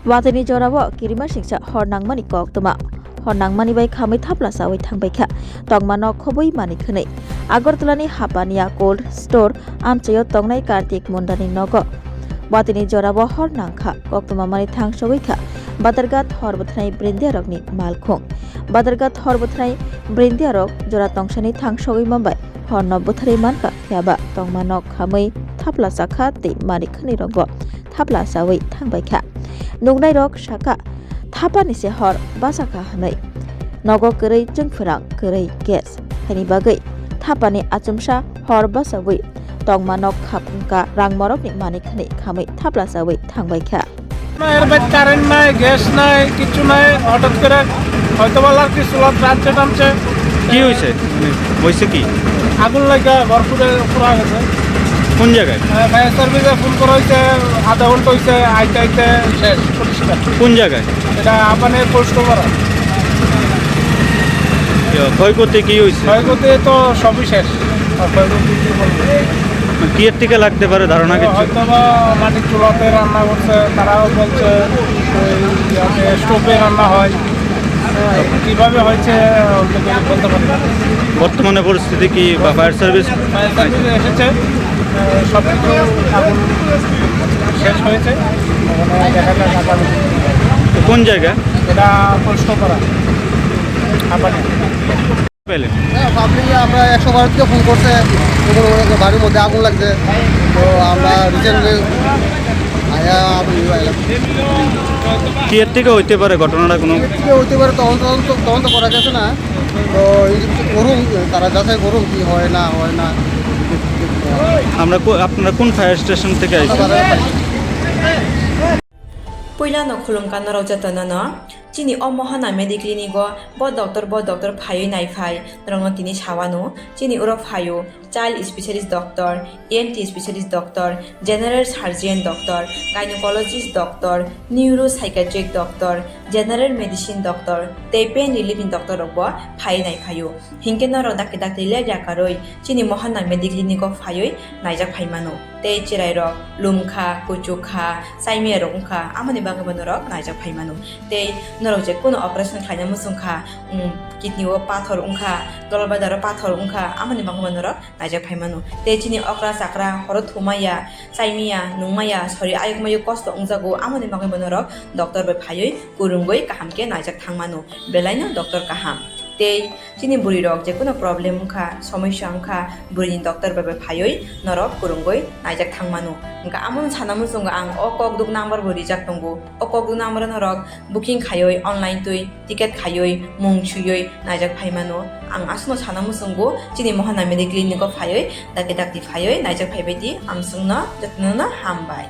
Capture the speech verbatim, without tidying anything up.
Watini jorao kirima singcha hor nangmani koktwma. Hor nangmani bai khamwi thapla chawi thangbaikha. Tongma nok khobwi manwi khwnwi. Agartala ni Hapania Cold Store amchaio tongnai Kartik Mundani nogo. Watini jorao hor nangkha. Koktwma manwi thang sogwi kha. Badarghat hor bwthanai brindia rokni malkhung. Badarghat hor bwthanai brindia rok jora tongsani thang sogwi manbai. Horno bwtharwi mankha, phiya ba tongma nok khamwi thapla chakha tei manwi khwnwi rokbo thapla chawi thangbaikha. Nuknai rok sakha, thapani se hor bachakha hwnwi. Nogo kwrwi chwngphwrang, kwrwi gas. Haini bagwi thapani achomsa hor bachawi tongma nok khapungka rang morokni manwi khwnwi khamwi thapla chawi thangbaikha. না, এর বাইরে কারেন্ট নাই, গ্যাস নাই, কিচ্ছু নাই। হঠাৎ করে হয়তো বা লাকি চুলা টানছে টানছে। কি হয়েছে? মানে, হয়েছে কি? আগুন লাগা ঘর পুড়ে পুরা গেছে। কোন জায়গায়? আহ, ফায়ার সার্ভিসে ফোন করা হয়েছে, আধা ঘন্টা হয়েছে, আইতে আইতে শেষ পরিষ্কার। কোন জায়গায়? এটা আপানের পোস্ট করা। ইয়া, ক্ষয়ক্ষতি কি হয়েছে? ক্ষয়ক্ষতি তো সবই শেষ। আর ক্ষয়ক্ষতি কি বলবো? কি এর থেকে লাগতে পারে ধারণা কিছু? হয়তো বা মাটির চুলাতে রান্না করছে, তারাও বলছে ওই ইয়াতে স্টোভে রান্না হয়। হ্যাঁ, কিভাবে হয়েছে বলতে পারি না। বর্তমানে পরিস্থিতি কি বা ফায়ার সার্ভিস? ফায়ার সার্ভিস এসেছে, আহ, সব কিছু আগুন শেষ হয়েছে। মানে দেখা যাক আগামী কোন জায়গা? এটা প্রশ্ন করা। আপানি। পেলে? হ্যাঁ, পাবলিক আমরা একশো বারো থেকে ফোন করছে, ওদের ওদের বাড়ির মধ্যে আগুন লাগছে। তো আমরা রিসেন্টলি আয়া আগুন নিয়ে আইলাম। কি এর থেকে হইতে পারে ঘটনাটা কোনো? এর থেকে হইতে পারে, তদন্ত, তদন্ত, তদন্ত করা গেছে না। তো এই যে কিছু করুন, তারা যাচাই করুন কি হয় না হয় না। আমরা কো-, আপনারা কোন ফায়ার স্টেশন থেকে আমরা আইছেন? বাজারে পাই। Puilano khulumkha norok jotono no. Chini o Mohana Mediclinic o bo doctor, bo doctor phaiwi naiphai, norokno tini sawano. Chini oro phaio child specialist doctor, E N T specialist doctor, general surgeon doctor, gynecologist doctor, neuropsychiatric doctor, general medicine doctor, tei pain relief ni doctor rok bo phaiwi naiphaio. Hinkhe norok dakti dakti le yakarwi chini Mohana Mediclinic o phaiwi naijak phaimano. Tei chwrairok lumkha, kuchukha, chaimiyarok wngkha, amoni bagwi bo norok naijak phaimano. Tei norok je kuno operation khlaina muchungkha, um, kidney o pathor wngkha, dolbadaro pathor wngkha, amoni bagwi bo norok naijak phaimano. Tei chini okra chakra horo thumaya, chaimaya, nungmaya, sori ayuk mayuk kosto wngjago, amoni bagwi bo norok doctor bai phaiwi kwrwngwi kaham khe naijak thangmano. Belaino doctor kaham. Tei chini bwrwi rok je kuno problem wngkha, somosya wngkha, bwrwini doctor bai bai phaiwi norok kwrwngwi naijak thangmano. Hwnkha amono sana muchungo ang o kokduk number bo rijak tongo. O kokduk number o norok booking khaiwi online twi ticket khaiwi mung suiwi naijak phaimano. Ang aswkno sana muchungo chini Mohana Mediclinic o phaiwi dakti dakti phaiwi naijak phaibai di, amswkno jotono no hambai.